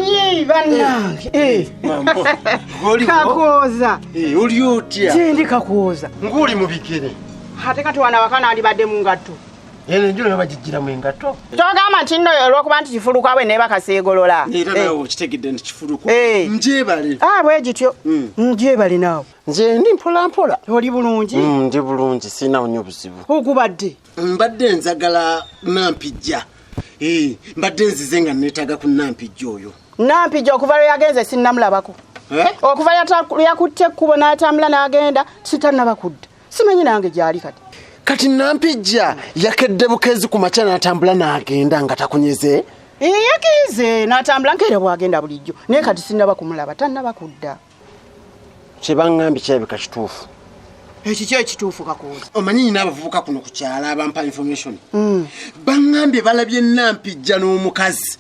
Nkulabye bannange. Eh. Kakooza. Eh, oli otya? Gyendi Kakooza. Ng'oli mu bigere. Ate kati wano awaka nandibadde mu ngatto. Eno enju nayo bagiggyiramu engatto. Togamba nti nno olw'okuba nti kifulukwa bwe neeba kaseegolola. Era naawe okitegedde nti kifulukwa. Eh. Ngyebale. Ah, bwe gityo. Ngyebale naawe. Nze ndi mpola mpola. Oli bulungi? Ndi bulungi, sirina nnyo buzibu. Ogubadde? Mbadde nzagala Nampijja. Eh, mbadde nzize nga neetaaga ku Nampijja oyo. Nampijja okuva lwe yagenze sinnamulabako. Eh? Okuva yakutte ekkubo n'atambula n'agenda, sitannaba kudda. Simanyi nange gy'ali kati. Kati Nampijja yakedde bukezi ku makya n'atambula n'agenda nga takunyeze? Eh, yagenze n'atambula nkeera bw'agenda bulijjo. Naye kati sinnaba kumulaba, tannaba kudda. Kye baŋŋambye kirabika kituufu. Ekiki ekituufu Kakooza? Omanyi nina abavubuka kuno ku kyalo abampa information. Baŋŋambye balabye Nampijja n'omukazi.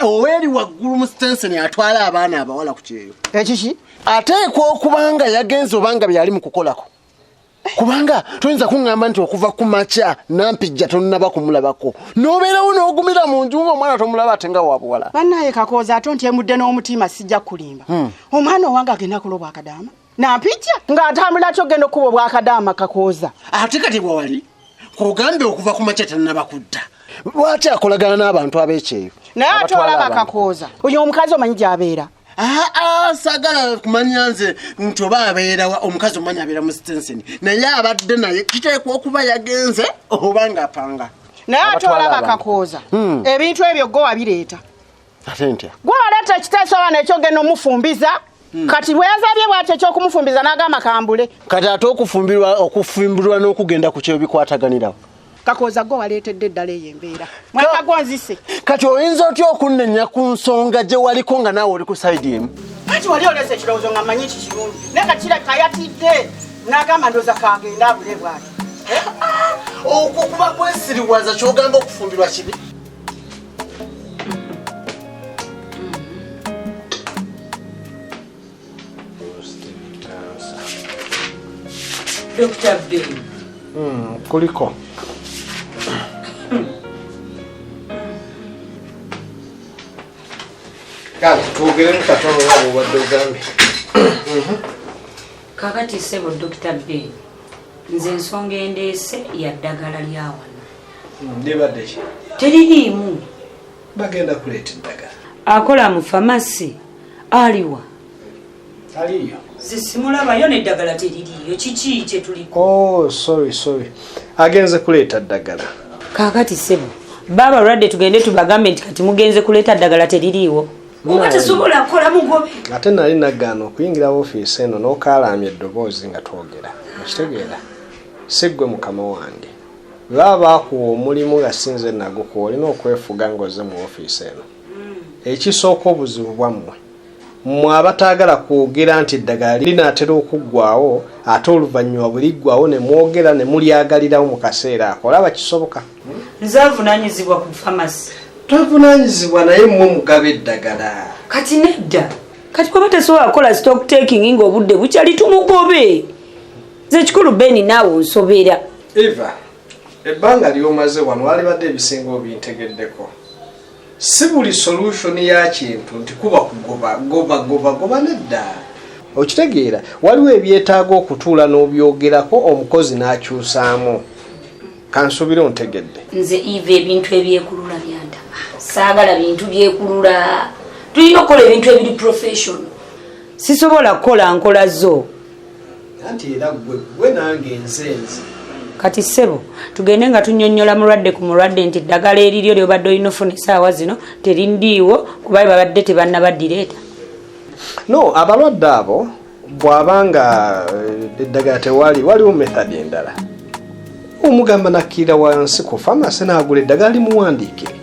Oweeri waggulu mu Stenson atwala abaana abawala ku kyeyo. Ekiki? Ateekwa okuba nga yagenze oba nga byali mu kukolako. Kubanga toyinza kuŋŋamba nti okuva ku makya Nampijja tonnaba kumulabako. N'obeerawo n'ogumira mu nju ng'omwana tomulaba ate nga wa buwala. Bannaye Kakooza ate ontyemudde n'omutima sijja kukulimba. Omwana owange agenda kukola obwakadaama. Nampijja ng'atambula atya okugenda okukuba obwakadaama Kakooza? Ate kati bw'oli k'ogambe okuva ku makya tannaba kudda. Lwaki akolagana n'abantu ab'ekyeyo? Naye ate Abatwala olaba abantu. Kakooza, oyo omukazi omanyi gy'abeera? Aa, saagala kumanya nze nti oba abeera wa, omukazi omanyi abeera mu Stenson. Naye abadde naye kiteekwa okuba yagenze oba ng'apanga. Naye ate Abatwala olaba abantu. Kakooza, ebintu ebyo gwe wabireeta. Ate ntya? Gwe waleeta ekiteeso wano eky'ogenda omufumbiza. Kati bwe yazabye bw'atyo eky'okumufumbiza n'agamba kambule. Kati ate okufumbirwa n'okugenda ku kyeyo bikwataganirawo. Kakooza gwe waleetedde eddala eyo embeera. Mwaka gw'onzise. Kati oyinza otya okunnenya ku nsonga gye waliko nga naawe oli ku sayidi emu? Kati wali oleese ekirowoozo nga mmanyi nti kirungi. Naye kati kirabika yatidde n'agamba ndowooza kagende abule bw'atyo. Okwo kuba kwesiriwaza ky'ogamba okufumbirwa kibi. Dr. Ben. Kuliko. Kale twogeremu katono nga bw'obadde ogambye. Kaakati ssebo Dr. Ben, nze ensonga endeese ya ddagala lya wano. Libadde ki? Teririimu. Bagenda kuleeta eddagala. Akola mu famasi aliwa? Aliyo. Nze simulabayo n'eddagala teririiyo. Kiki kye tuliko? Oh, sorry, sorry. Agenze kuleeta ddagala. Kaakati ssebo, baaba balwadde tugende tubagambe nti kati mugenze kuleeta ddagala teririiwo. Kuba tesobola kukola mugobe. Ate nali nagaana okuyingira ofiisi eno n'okaalaamya eddoboozi nga twogera. Okitegeera? Si ggwe mukama wange. Baba baakuwa omulimu nga si nze nagukuwa, olina okwefuga ng'ozze mu ofiisi eno. Ekisooka obuzibu bwammwe. Mmwe abataagala kwogera nti eddagala linaatera okuggwaawo, ate oluvannyuma bwe liggwaawo ne mwogera ne mulyagalirawo mu kaseera ako. Olaba kisoboka? Nze avunaanyizibwa ku famasi. Tavunaanyizibwa naye mmwe mugabe eddagala. Kati nedda. Kati bw'aba tasobola kukola stock taking ng'obudde bukyali tumugobe. Nze ekikulu Ben naawe onsobera. Eva, ebbanga ly'omaze wano walibadde ebisinga obintegeddeko. Si buli solution ya kintu nti kuba kugoba, goba, goba, goba nedda. Okitegeera, waliwo ebyetaaga okutuula n'obyogerako omukozi n'akyusaamu. Kansuubire ontegedde. Nze Eva ebintu ebyekulula byantama. Saagala bintu byekulula. Tulina okukola ebintu ebiri professional. Sisobola kukola nkola zo. Anti era gwe gwe nange nze nze. Kati ssebo, tugende nga tunnyonnyola mulwadde ku mulwadde nti eddagala eriryo ly'obadde olina ofuna essaawa zino terindiiwo kuba babadde tebannabaddireeta. No, abalwadde abo bw'abanga eddagala tewali, waliwo method endala. Omugamba nakkirira wansi ku famasi n'agula eddagala limuwandiikire.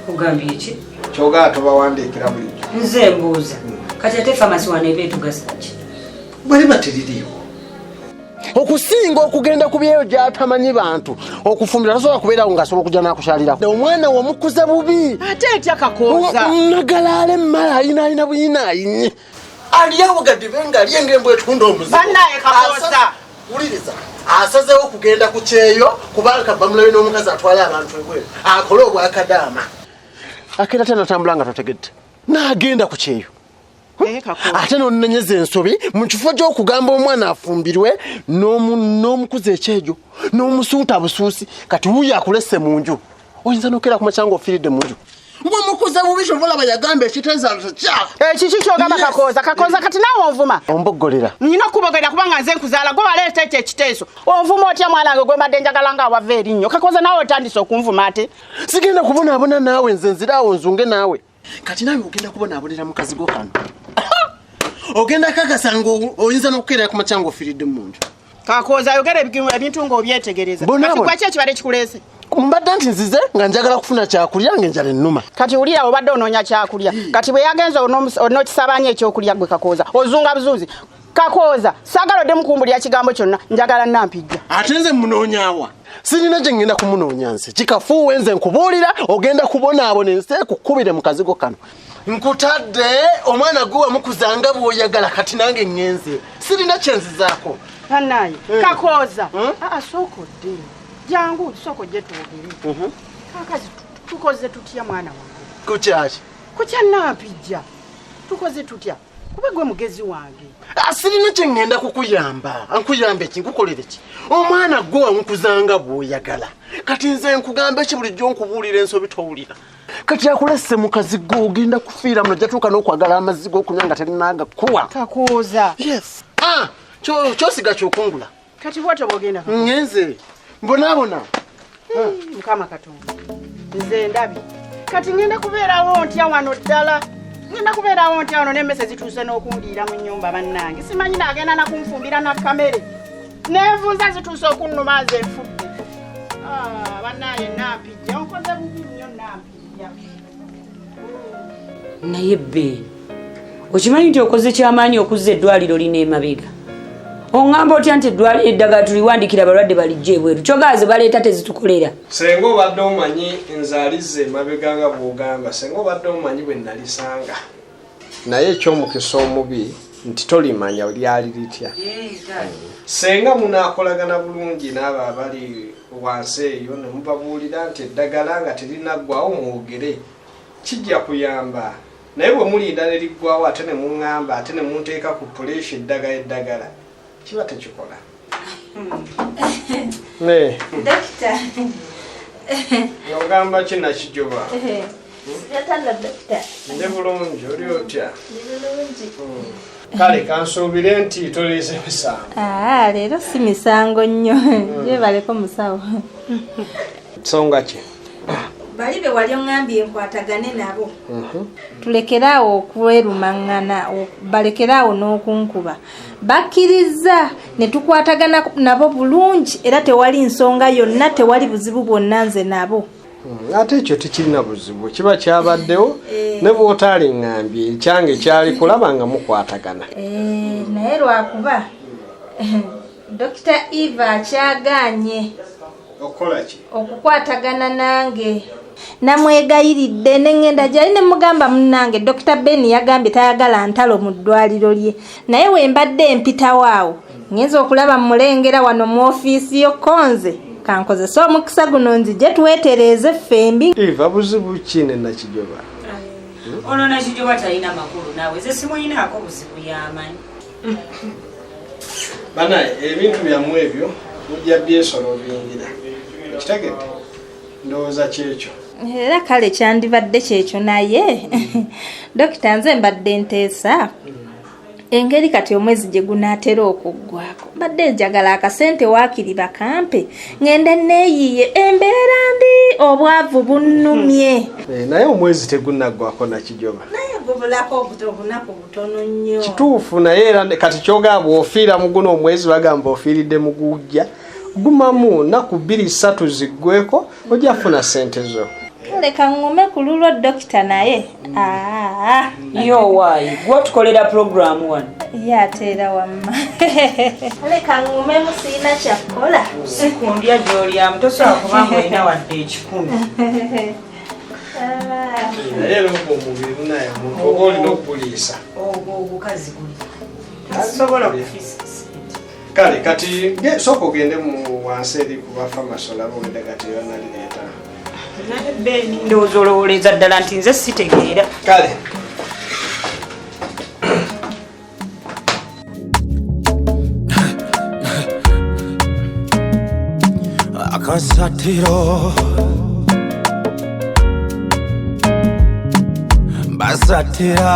Ogambye ki? Ky'ogamba tobawandiikira bulijjo. Nze mbuuza. Kati ate famasi wano eba etugasa ki? Bwe liba teririiwo. Okusinga okugenda ku byeyo gy'atamanyi bantu, okufumbira tasobola kubeerawo ng'asobola okujja n'akukyalirako. Omwana wamukuza bubi. Ate etya Kakooza? Nagalaala emmala ayinaayina buyinaayinyi. Ali awo gadibe ng'ali eng'embwa etunda omuzigo. Bannaye Kakooza. Wuliriza, asazeewo okugenda ku kyeyo kubanga bamulabe n'omukazi atwala abantu ebweru akole obwakadaama. Akeera tanatambula nga totegedde n'agenda ku kyeyo. Ate n'onenyeza ensobi mu kifo ky'okugamba omwana afumbirwe n'omukuza ekyejo n'omusuuta busuusi. Kati wuuyo akulesse mu nju, oyinza n'okeera ku makya ng'ofiiridde mu nju. Wamukuza bubi, kyova olaba yagamba ekiteezaalo tekya. Ekiki kyogamba? Kakooza, Kakooza, kati naawe onvuma. Omboggolera. Nina okubogerera kubanga nze nkuzaala, gwe waleeta ekyo ekiteeso. Onvuma otya mwana wange gwe mbadde njagala nga awava erinnyo? Kakooza, naawe otandise okunvuma ate. Sigenda kubonaabona naawe, nze nziraawo nzunge naawe. Kati naawe ogenda kubonaabonera mu kazigo kano, ogenda kakasa nga oyinza n'okukeera ku makya ng'ofiiridde mu nju. Kakooza, ayogera ebintu ng'obyetegereza. Bonaabona. Kati gwaki ekibadde kikuleese? Mbadde nti nzize nga njagala kufuna kyakulya ng'enjala ennuma. Kati wulira, obadde onoonya kyakulya, kati bwe yagenze onookisabanya ekyokulya. Gwe Kakooza, ozunga buzunzi. Kakooza, saagala oddemu kumbulira kigambo kyonna, njagala Nampijja. Ate nze munoonyaawa? Sirina gye ŋŋenda kumunoonya nze. Kikafuuwe, nze nkubuulira, ogenda kubonaabona, ensi ekukubire mu kazigo kano. Nkutadde omwana gwe wamukuzanga bw'oyagala, kati nange ŋŋenze, sirina kyenzizaako. Bannaaye, Kakooza, aa, sooka odde, jangu, sooka ojje twogere. Kakazi, tukoze tutya mwana wange? Kukyaki? Kukya Nampijja, tukoze tutya? Kuba gwe mugezi wange. Sirina kye ŋŋenda kukuyamba. Nkuyamba eki? Nkukolere ki? Omwana gwe wamukuzanga bw'oyagala, kati nze nkugamba eki? Bulijjo nkubuulira ensobi towulira. Kati akulesse mu kazigo, ogenda kufiira muno. Jatuuka n'okwagala amazzi g'okunywa nga terinagakuwa. Kakooza. Yes. Ah, kyosiga kyokungula. Kati bwotyo bwogenda? Ŋŋenze, mbonaabona. Mukama Katonda, nze ndabye. Kati ŋŋenda kubeerawo ntya wano ddala? Ŋŋenda kubeerawo ntya wano n'emmese zituuse n'okundiira mu nnyumba? Bannange, simanyi naagenda nakunfumbira na kamere, n'envunza zituuse okunnuma, nze nfudde. Ah, bannange, Nampijja, onkoze bubi nnyo, Nampijja. Naye Ben, okimanyi nti okoze kyamaanyi okuzza eddwaliro lino emabega? Oŋŋamba otya nti eddagala tuliwandikira abalwadde balijja ebweru, kyogaaze baleeta tezitukolera? Senga obadde omanyi nze alizza emabega nga bw'ogamba, senga obadde omanyi bwe nalisanga, naye ekyomukisa omubi nti tolimanya lyali litya. Senga munaakolagana bulungi n'abo abali wansi eyo ne mubabuulira nti eddagala nga terinaggwawo mwogere, kijja kuyamba. Naye bwe mulinda ne liggwawo ate ne muŋŋamba ate ne munteeka ku pressure, eddagala eddagala kiba tekikola. Ne Dokita. Ogamba ki, Nakijoba? Yatanda, dokita. Ndi bulungi, oli otya? Ndi bulungi. Kale kansuubire nti toleese misango. Aa, leero si misango nnyo. Gyebaleko, musawo. Nsonga ki? Bali be wali oŋŋambye nkwatagane nabo. Tulekeraawo okwerumaŋŋana, balekeraawo n'okunkuba. Bakkiriza ne tukwatagana nabo bulungi, era tewali nsonga yonna, tewali buzibu bwonna nze nabo. Ate ekyo tekirina buzibu, kiba kyabaddewo ne bw'otaaliŋŋambye, ekyange kyali kulaba nga mukwatagana. Eh, naye lwakuba Dokita Eva akyagaanye. Okukola ki? Okukwatagana nange. Namwegayiridde ne ŋŋenda gyali ne mugamba, munnange, Dr Ben yagambye tayagala ntalo mu ddwaliro lye, naye we mbadde mpitawo awo ŋŋenza okulaba mulengera wano mu ofiisi yo, konze kankozese omukisa guno nzije twetereeze ffembi. Eva, buzibu ki ne Nakijoba? Ono Nakijoba talina makulu naawe, ze simuyinaako buzibu, yamanyi. Banaye, ebintu byammwe ebyo mujja byesolovingira, okitegedde? Ndowooza kyekyo. Era kale kyandibadde kyekyo, naye dokita, nze mbadde nteesa engeri kati omwezi gye gunaatera okuggwako, mbadde njagala akasente waakiri bakampe ŋŋende neeyiye, embeera mbi, obwavu bunnumye. Eh, naye omwezi tegunaggwako, Nakijoba. Naye gubulako obunaku butono nnyo. Kituufu, naye era kati kyogamba bw'ofiira mu guno omwezi, bagamba ofiiridde mu gujja. Gumamu nnaku bbiri ssatu ziggweko, ojja kufuna ssente zo. Leka ŋŋume ku lulwo, dokita, naye aa. Yo waayi, gwe otukolera puroguramu wano. Ye ate era wamma leka ŋŋumemu, siina kyakkola. Si ku ndya gy'olyamu, tosobola kubanga olina wadde 100. Naye era ogwo omubiri munaye omuntu oba olina okuguliisa. Ogwo ogukazi guli tasobola kufisa sente. Kale kati sooka ogende mu wansi eri ku bafamasi olabe oba eddagala tebanalireeta. Naye Beni, ndowooza olowooleza ddala nti nze sitegeera. Kale. Akasatiro basatira.